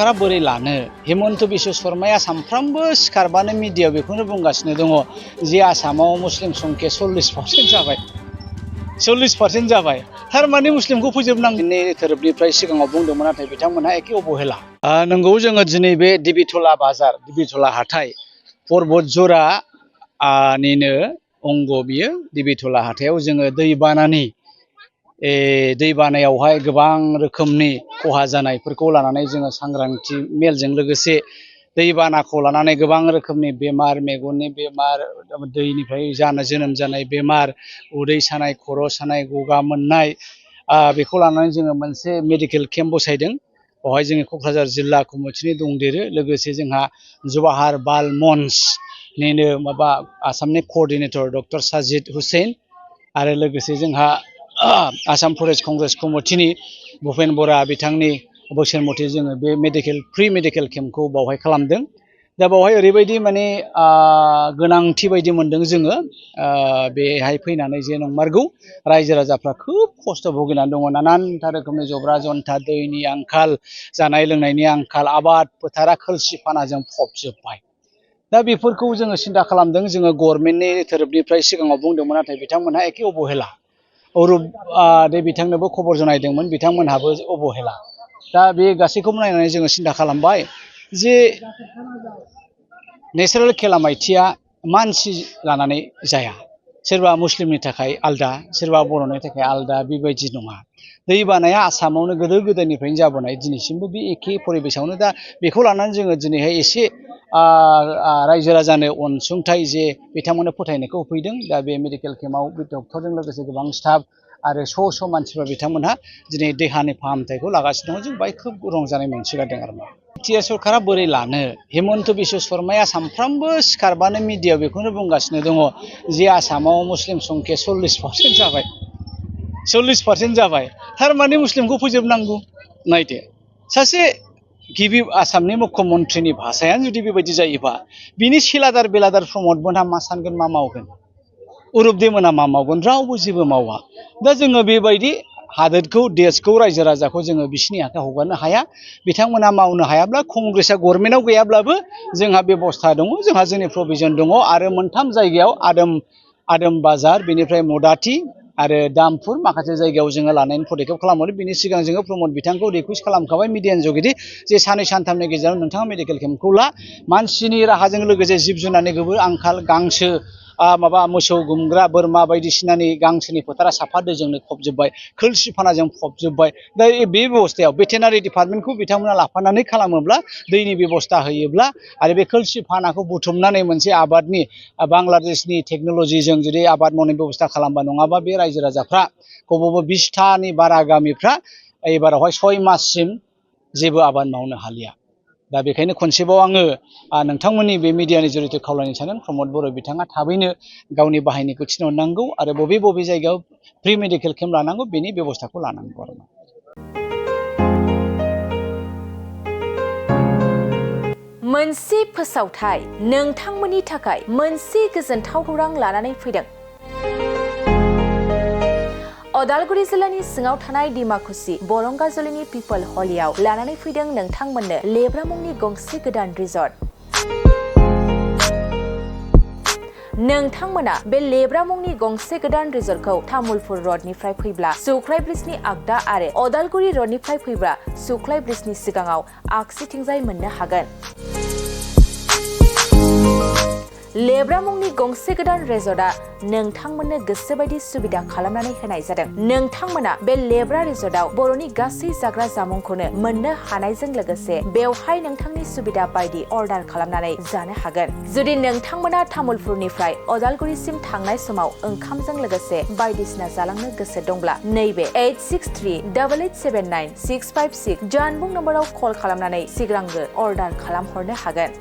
सरकारा बोरै लानो हेमन्त बिश्व शर्माया सानफ्रामबो सिखारबानो मिडियायाव बेखौनो बुंगासिनो दङ जे आसामाव मुस्लिम संख्या 40% जाबाय 40% जाबाय थारमाने मुस्लिमखौ फोजोबनांगौनि धोरोबनिफ्राय सिगाङाव बुंदोंमोन नाथाय बिथांमोनहा एखे अबहेला नंगौ जोङो दिनै बे दिबिथला बाजार दिबिथला हाथाय पर्बतजरा निनो अंग बियो दिबिथला हाथायाव जोङो दै बानायावहाय गोबां रोखोमनि खहा जानायफोरखौ लानानै जोङो सांग्रांथि मेलजों लोगोसे दैबानाखौ लानानै गोबां रोखोमनि बेमार मेगननि बेमार दैनिफ्राय जोनोम जानाय बेमार उदै सानाय खर' सानाय गगा मोननाय बेखौ लानानै जोङो मोनसे मेडिकेल केम्प बसायदों बेवहाय जोंनि क'क्राझार जिल्ला कमिटिनि दंदेरो लोगोसे जोंहा जवाहार बाल मन्चनिनो माबा आसामनि क'अर्डिनेटर डक्टर साजिद हुसैन आरो लोगोसे जोंहा आसाम फरेस्ट कंग्रेस कमिटिनि भुपेन बरा बिथांनि बोसोन मथे जोङो बे फ्रि मेडिकेल केम्पखौ बावहाय खालामदों दा बावहाय ओरैबायदि माने गोनांथि बायदि मोनदों जोङो बेहाय फैनानै जे नंमारगौ रायजो राजाफ्रा खोब खस्थ' भुगिनानै दङ नानानथा रोखोमनि जब्रा जन्था दैनि आंखाल जानाय लोंनायनि आंखाल आबाद फोथारा खोलसि फानाजों फबजोब्बाय दा बेफोरखौ जोङो सिन्था खालामदों जोङो गभर्नमेन्टनि थोरोबनिफ्राय सिगाङाव बुंदोंमोन नाथाय बिथांमोनहा एखे अबहेला अरुप दे बिथांनोबो खबर जनायदोंमोन बिथांमोनहाबो अबहेला दा बे गासैखौबो नायनानै जोङो सिन्था खालामबाय जे नेचारेल केलामाइटिया मानसि लानानै जाया सोरबा मुस्लिमनि थाखाय आलदा सोरबा बर'नि थाखाय आलदा बेबायदि नङा दै बानाया आसामावनो गोदो गोदायनिफ्रायनो जाबोनाय दिनैसिमबो बे एखे परिबेसावनो दा बेखौ लानानै जोङो दिनैहाय एसे रायजो राजानो अनसुंथाइ जे बिथांमोननो फोथायनायखौ होफैदों दा बे मेडिकेल केम्पआव बे डक्टरजों लोगोसे गोबां स्टाफ आरो स' मानसिफ्रा बिथांमोनहा दिनै देहानि फाहामथायखौ लागासिनो दङ जों बाहाय खोब रंजानाय मोनसिगारदों आरो मा सरकारा बोरै लानो हेमन्त बिश्व शर्माया सानफ्रामबो सिखारबानो मिडियायाव बेखौनो बुंगासिनो दङ जे आसामाव मुस्लिम संख्या 40% जाबाय 40% जाबाय थारमाने मुस्लिमखौ फोजोबनांगौ नायदो सासे गिबि आसामनि मुख्यमन्थ्रिनि भाषायानो जुदि बेबायदि जायोबा बिनि सिलादार बेलादार प्रमद मोनहा मा सानगोन मा मावगोन अरुप दे मोनहा मा मावगोन रावबो जेबो मावा दा जोङो बेबायदि हादोरखौ देशखौ रायजो राजाखौ जोङो बिसिनि आखायाव हगारनो हाया बिथांमोनहा मावनो हायाब्ला कंग्रेसआ गभर्नमेन्टआव गैयाब्लाबो जोंहा बेबस्था दङ जोंहा जोंनि प्रभिजन दङ आरो मोनथाम जायगायाव आदम बाजार बेनिफ्राय मदाथि आरो दामपुर माखासे जायगायाव जोङो लानायनि पदक्षेप खालामहरो बिनि सिगां जोङो प्रमद बिथांखौ रिकुवेस्ट खालामखाबाय मिडियानि जुगेदि जे साननै सानथामनि गेजेराव नोंथाङा मेडिकेल केम्पखौ ला मानसिनि राहाजों लोगोसे जिब जुनारनि गोबोर आंखाल गांसो माबा मोसौ गुमग्रा बोरमा बायदिसिनानि गांसोनि फोथारा साफा दैजोंनो फबजोब्बाय खोलसि फानाजों फबजोब्बाय दा बे बेबस्थायाव भेटेनारि डिपार्टमेन्टखौ बिथांमोना लाफानानै खालामोब्ला दैनि बेबस्था होयोब्ला आरो बे खोलसि फानाखौ बुथुमनानै मोनसे आबादनि बांलादेशनि टेक्न'लजिजों जुदि आबाद मावनायनि बेबस्था खालामबा नङाबा बे रायजो राजाफ्रा बबावबा 20थानि बारा गामिफ्रा एबारावहाय 6 माससिम जेबो आबाद मावनो हालिया दा बेखायनो खनसेबाव आङो नोंथांमोननि बे मिडियानि जरिये खावलायनो सानदों प्रमद बर' बिथाङा थाबैनो गावनि बाहायनायखौ थिनहरनांगौ आरो बबे जायगायाव फ्रि मेडिकेल केम्प लानांगौ बेनि बेबस्थाखौ लानांगौ आरो मोनसे फोसावथाय नोंथांमोननि थाखाय मोनसे गोजोनथाव खौरां लानानै फैदों अदालगुरि जिल्लानि सिङाव थानाय डिमाकुसि बरंगाजुलिनि पिपल हलियाव लानानै फैदों नोंथांमोननो लेब्रा मुंनि गंसे गोदान रिजर्ट नोंथांमोना बे लेब्रा मुंनि गंसे गोदान रिजर्टखौ तामुलपुर रडनिफ्राय फैब्ला सुख्लाय ब्रिजनि आगदा आरो अदालगुरि रडनिफ्राय फैब्ला सुख्लाय ब्रिजनि सिगाङाव आगसिथिंजाय मोननो हागोन लेब्रा मुंनि गंसे गोदान रिजर्टआ नोंथांमोननो गोसोबायदि सुबिदा खालामनानै होनाय जादों नोंथांमोना बे लेब्रा रिजर्टआव बर'नि गासै जाग्रा जामुंखौनो मोननो हानायजों लोगोसे बेवहाय नोंथांनि सुबिदा बायदि अर्डार खालामनानै जानो हागोन जुदि नोंथांमोना तामुलपुरनिफ्राय अदालगुरिसिम थांनाय समाव ओंखामजों लोगोसे बायदिसिना जालांनो गोसो दंब्ला नैबे 8638879656 जानबुं नम्बराव कल खालामनानै सिगांग्रो अर्डार खालामहरनो हागोन